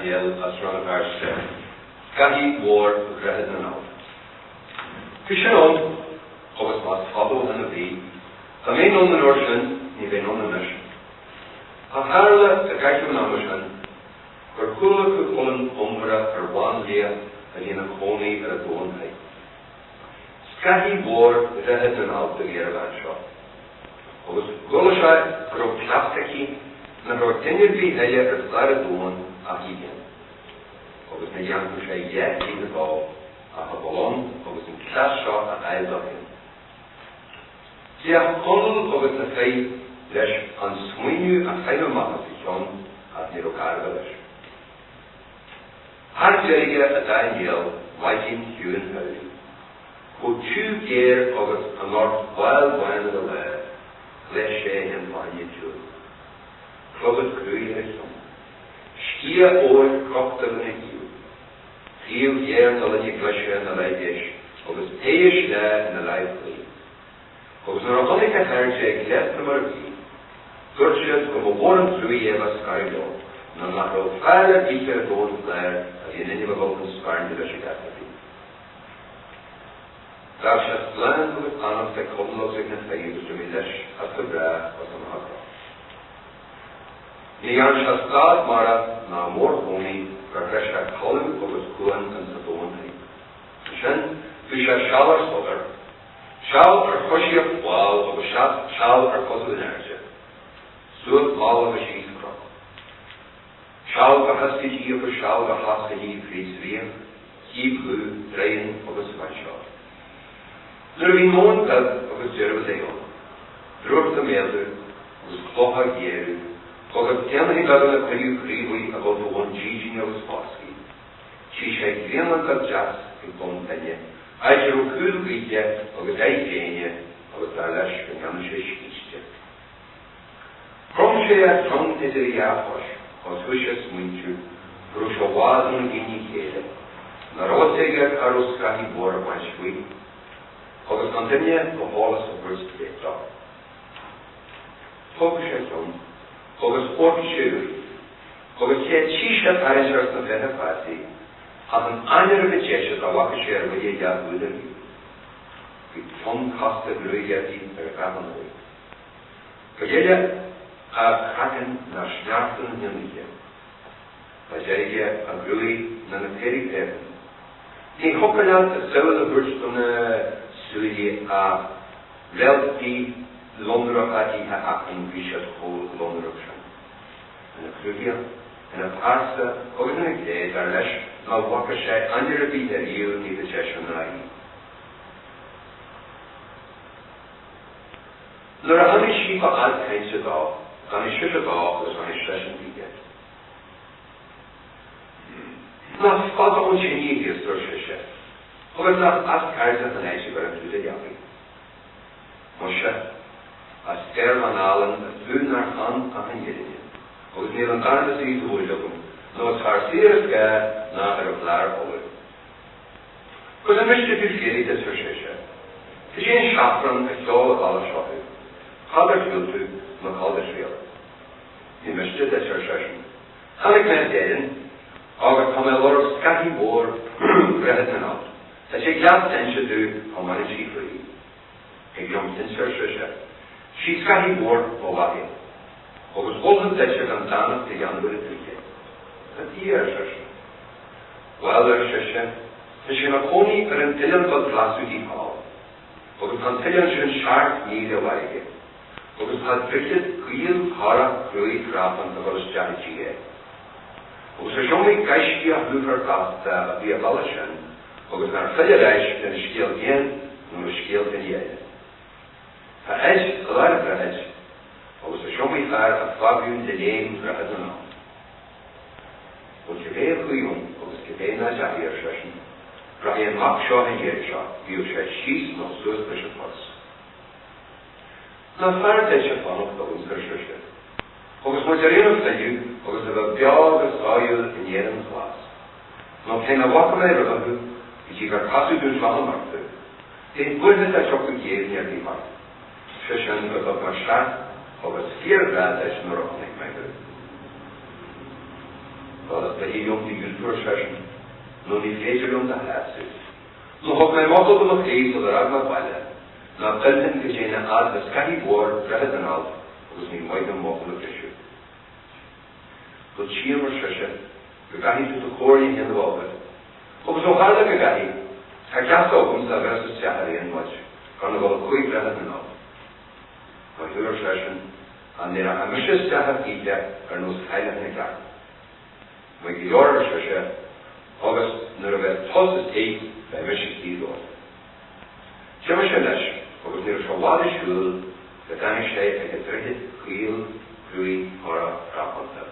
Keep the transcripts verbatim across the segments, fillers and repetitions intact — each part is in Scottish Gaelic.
Daniel às Rann a' Bhàird Stair. Sgàthaidh mhòr Dhroichead nan Allt. Bha sin ann, agus mas fada o shin a bha, cha bhi mi ann an uair sin, no bha mi ann a-nis. Ach tharla a dh'aithghearr an àm sin, gur chuala cuideigin uamhara air bhonn liath a bha an-còmhnaidh air an domhan thall. Sgàthaidh mhòr Dhroichead nan Allt a bha air a' bheinn seo. Agus chuala sibh gun robh cleachdadh aice nach robh duine air bith eile air chlàr an domhain ach i fhèin. Agus na dh'fhaicinn sibh dheth dhi na dhà, ach a bh' ann agus an cleas seo a fháil dha fhèin. Dìreach Conall agus na fir leis an smaoineadh a chaidh a-mach às a chionn ach nì rud garbh leis. Thar deireadh a Dhaniel, maighdeann Chiùin Shamhraidh, cho tiugh geur agus an oidhirp bhàil bhuainn air an làr, ghleidh e an fhàinne tiugh. Clobhad cruaidh air a chionn. Sgiath òir crochta len a thaobh. Sgiath gheur na loinne glaiste na laigh dheas, agus tè a' snàth na laigh chlì. Agus nuair a chunnaic a chairde e gleac na mar a bha, thuirt iad gu robh mòran truaighe a bha sgaradh leotha, no nach robh fàileadh air bith air an domhan glè a bha an inbhe a' dol gun sparnadh leis a' gheata bhig. Dh'fhalbh seo slàn agus annasach aig Conall agus aig na fir agus dh'imigh leis às a bhràth às an taigh. Nì dh'fhan seo stad mara na mòr-chòmhnaidh gur e seo caladh agus cuan anns an domhan thall. Sin, bha seo seall air sodar, seall air choisich bhàil agus seall, seall air cosadh an àirde. Suas mall agus sìos cnoc. Seall gu h-osgaid agus seall gu h-osgaid, phrìs bhrèagha, chìob dhubh, draoidhean agus maiseog. Nuair a bha mòine beag agus dearbh a dhèanamh, bruach do mheud agus clocha a dhèanamh, agus tè a bha beagan a' cuireadh craobhaidh a bha do bhun dìdean agus fosgaidh. Shuidh e a' ghrianadh gu deas aig bun teine, àite a robh cùl gaoithe agus aghaidh ghrèine, agus dar leis gun dèanadh e sgìste. Chrom e air tonn eadar a dhà chois, agus thuit e a' smaointinn gun robh seo a' bhàs ann an gin a chèile, na robh fhios aige gur e sgàthaidh mhòr a bh' ann shuas, agus gun duine gu h-òlas a bhruich e dha. Thog e a cheann, agus dh'fhosgail e ùr, agus chaidh e tìde a tharraing air na beatha fàsaidh, ach an aithne a bha deas dha bhàthadh e air a bhith a' dèanamh uair a bhith. Bha tonn casta gruaidh air a ghabhail. Gu dè eile a chraicinn nar sneachdan na h-aonar. Bha deireadh a' ghruaidh na na peirigh bhreagan. Nì thigeadh iad a shaoil a thuirt do na sùilean a bheil iad lonrach a dh'ithe ach an bha siad cho lonrach sin. An cruinneachadh, an pàirteas, agus an gleidheadh leis, na bhfaca e aithne air bith a-riamh, nì bha deas an aghaidh. Nuair a thàinig sìopa fad cainte dha, dh'fhaighnich sise dha agus dh'fhaighnich seisean dhi. Nach fada on teine shìos, thuirt sise, agus nach as cairde an àite gur ann an t-sùil a dh'fhalbh. Mas e, as fheàrr an àlainn a' faighinn nar chan ach an fhìrinn, agus nì an dàrna suidhe a bhuail agam, no as fheàrr suidhe air sgàth na air a' bhlàr ola. Gus am miste tu fìrinn, thuirt sise, tha sinn seachran a' seòladh a' bhaile seo thu. Càit an do shiubhail thu, no càit an do thriall? Nì miste, thuirt seisean. Thàinig mi à Èirinn, agus tha mi a' lorg sgàthaidh mhòr Dhroichead nan Allt. Tha e glè inntinneach dhut, tha mi a' smaoineachadh. Aig an aon àm, thuirt sise, 's e sgàthaidh mhòr mo mhàthair. Agus dh'fhalbh an taigh gun dànacht a dhèanamh air a' bhruich. An e, ars esan. Uill, ars esan, tha sinn an-còmhnaidh air an t-eilean a bha a' glasadh ri thàl. Agus tha an t-eilean sin seachd mìle a bharrachd. Agus tha droichead gaoil thorrach cruaidh crapan a' dol a-steach a dhìth. Agus tha sinn a' gabhail sgiath lùthar gasta a bhith a' falbh sin, agus nar filleadh leis dhen sgeul fhèin no sgeul duine eile. Tha eas a' làr a' bhreith, agus tha sinn a' fàs a' faighinn de lèim Dhroichead nan Allt. Bhuel, ge bith a chuimhne, agus ge bith na deachaidh, ars esan, rachaidh am mac seo an fheur seo, bidh sibh sìos no suas leis an turas. Na fear deiseil fanacht a-nis, ars esan. Agus mura d' fhuair thu filleadh, agus a bheil beò agus gàidheil an fhearainn glas, no càit na bhfaca mi riamh thu, bidh tu gar casadh dhan t-sràid a-mach thu. Dè an buaidh a tha seo gu h-àraidh air a' bhàta? 'S e sin gu dè mar seo, agus fìor bhràth leis nuair a chunnaic mi thu. Bha e ag ràdh rium gun do dh'fhaodadh seisean, no nì fèidir leam do sheasamh. No thog mi mo chùlaibh a-mach, 's dh'fhàg mi a' bhaile, no dh'fhalbh mi gu dèanamh àite sgàthaidh mhòr Bhreathnach an Allt, agus nì mi mo chùlaibh a-rithist. Gu tìr mar seo, gu gabhaidh tu do chomhairle fhèin a bhith agad. Agus o tharla gu gabhaidh, tha cead agam-sa a bhith a-staigh air aon mhaide, gun a dhol a chuaigh Bhreathnach an Allt. Mar a thuirt seisean, an uair a tha mise a-staigh air bith, air nòs cailleach no geata. Mar gu leòr, ars ise, agus nuair a bhios tusa a-staigh, bidh mise a-staigh leotha. Dh'imigh sinn leis, agus nuair a bha sinn a' dol a shiubhal, dh'fhaighnich sinn aig an droichead caol, cruaidh, thorrach, chrapanta.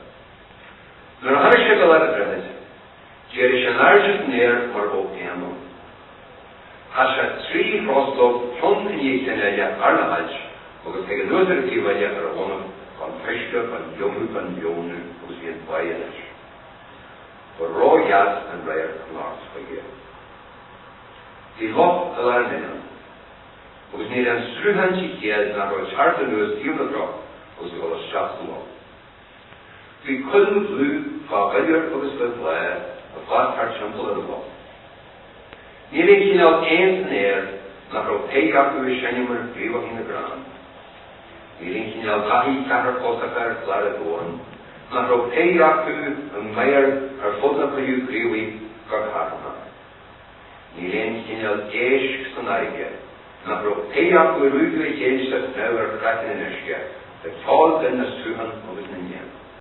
Nuair a thàinig sinn gu làr an droichid, dh'èirich an àirde san adhar mar a bha aonan. Chaidh sinn trì throis, ceann còmhla ri chinn eile thar na h-aibhne, agus thàinig an uair sin a' chinn eile air a lonnadh, gan t-uisge, gan leum, gan leòmhnadh, agus bha an bàgh leis. Bha ro dheas an radharc an-àirde. Bha loch air làr an aonain, agus nì leinn sruthan de cheud nach robh tearc anuas dìreach a' dol a-steach san loch. Bha cuid dlùth, fo ghoilear agus fo bhlàr, a' fàs thar timcheall air an loch. Nì leinn cineal aon san adhar nach robh taigh aca a' seinneadh mar ghnìomhachadh na gràin. Nì leinn cineal dathaidh ceathrar-cosacha air clàradh domhain, nach robh taigh aca a' maoir air fud na coille gnìomhaidh gu catharthanach. Nì leinn cineal èisg san fhairge, nach robh taigh aca a' ruighinn a chèile 's a' shnàmh air craiceann an uisge, le ceòl binn na sruthan agus nan eun.